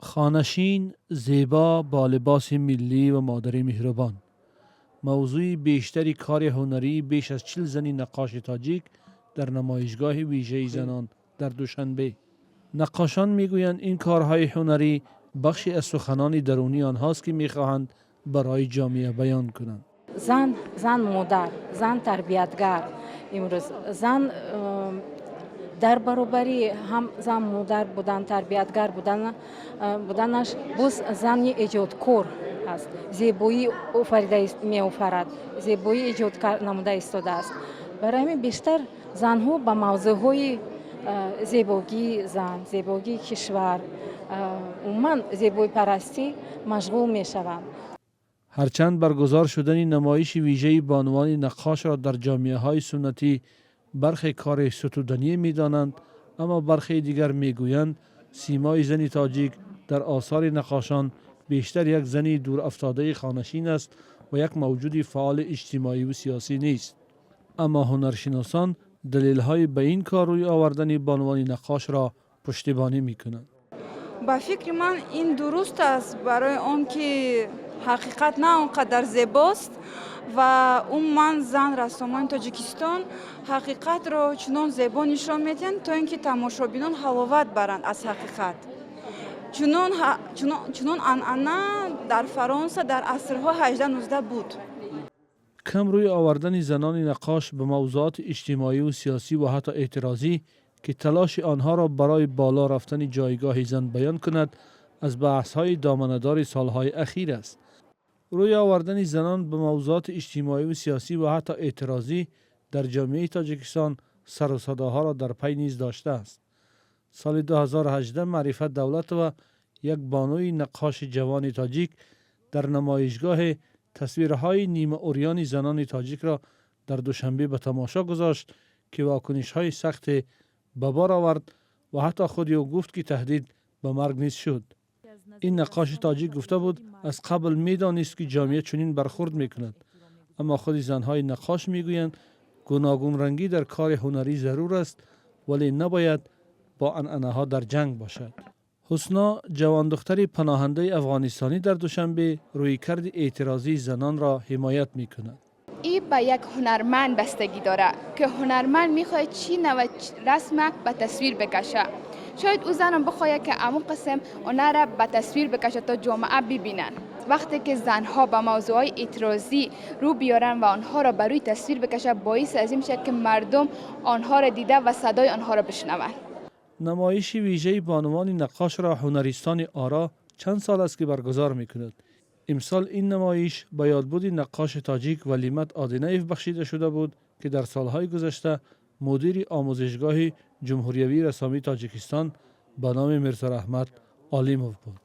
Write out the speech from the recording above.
Хонашин, зебо, бо либоси миллӣ ва модари меҳрубон. Мавзӯи бештари кори ҳунарии беш аз 40 зани наққоши тоҷик дар намоишгоҳи вижаи занон дар Душанбе. Наққошон мегӯянд, ин корҳои ҳунарӣ бахше аз суханони дарунии онҳост, ки мехоҳанд барои ҷомеа баён кунанд. Зан, зан модар, зан тарбиятгар. Имрӯз зан дар баробари ҳам зан модар будан, тарбиятгар буданаш, боз зани эҷодкор аст, зебоӣ офарида меофарад, зебоӣ эҷод намуда истодааст. Барои ҳамин бештар занҳо ба мавзӯъҳои зебогии зан, зебогии кишвар, умуман зебоипарастӣ машғул мешаванд. Ҳарчанд баргузор шудани намоиши вижаи бонувони наққошро дар ҷомеаҳои суннатӣ бархе кори сутуданӣ медонанд, аммо бархеи дигар мегӯянд, симои зани тоҷик дар осори наққошон бештар як зани дурафтодаи хонашин аст ва як мавҷуди фаъоли иҷтимоиву сиёсӣ нест. Аммо ҳунаршиносон далелҳои ба ин кор рӯй овардани бонувони наққошро пуштибонӣ мекунанд. Ба фикри ман, ин дуруст аст, барои он ки ҳақиқат на он қадар зебост ва умуман зан рассомони Тоҷикистон ҳақиқатро чунон зебо нишон медиҳанд, то ин ки тамошобинон ҳаловат баранд аз ҳақиқат. Чунон анъана дар Фаронса дар асрҳои 18-19 буд. Кам рӯй овардани занони наққош ба мавзӯоти иҷтимоиву сиёсӣ ва ҳатто эътирозӣ, ки талоши онҳоро барои боло рафтани ҷойгоҳи зан баён кунад, аз баҳсҳои доманадори солҳои ахир аст. Рӯй овардани занон ба мавзӯоти иҷтимоиву сиёсӣ ва ҳатто эътирозӣ дар ҷомеаи Тоҷикистон сару садоҳоро дар пай низ доштааст. Соли 2018 Маърифат Давлатова, як бонуи наққоши ҷавони тоҷик, дар намоишгоҳе тасвирҳои нимаурёни занони тоҷикро дар Душанбе ба тамошо гузошт, ки вокунишҳои сахте ба бор овард ва ҳатто худи ӯ гуфт, ки таҳдид ба марг низ шуд. Ин наққоши тоҷик гуфта буд, аз қабл медонист, ки ҷомеа чунин бархурд мекунад. Аммо худи занҳои наққош мегӯянд, гуногунрангӣ дар кори ҳунарӣ зарур аст, вале набояд бо анъанаҳо дар ҷанг бошад. Ҳусно, ҷавондухтари паноҳандаи афғонистонӣ дар Душанбе, рӯйкарди эътирозии занонро ҳимоят мекунад. Ин ба як ҳунарманд бастагӣ дорад, ки ҳунарманд мехоҳад чӣ навъ расма ба тасвир бикашад. Шояд ӯ занам бихоҳад, ки амун қисм ҳунарро ба тасвир бикашад, то ҷомеа бибинанд. Вақте ки занҳо ба мавзӯъҳои эътирозӣ рӯ биёранд ва онҳоро ба рӯи тасвир бикашад, боис аз ин мешавад, ки мардум онҳоро дида ва садои онҳоро бишнаванд. Намоиши вижаи бонувони наққошро Ҳунаристони Оро чанд сол аст, ки баргузор мекунад. Имсол ин намоиш ба ёдбуди наққоши тоҷик Валимат Одинаев бахшида шуда буд, ки дар солҳои гузашта мудири Омӯзишгоҳи ҷумҳуриявии рассомии Тоҷикистон ба номи Мирзораҳмат Олимов буд.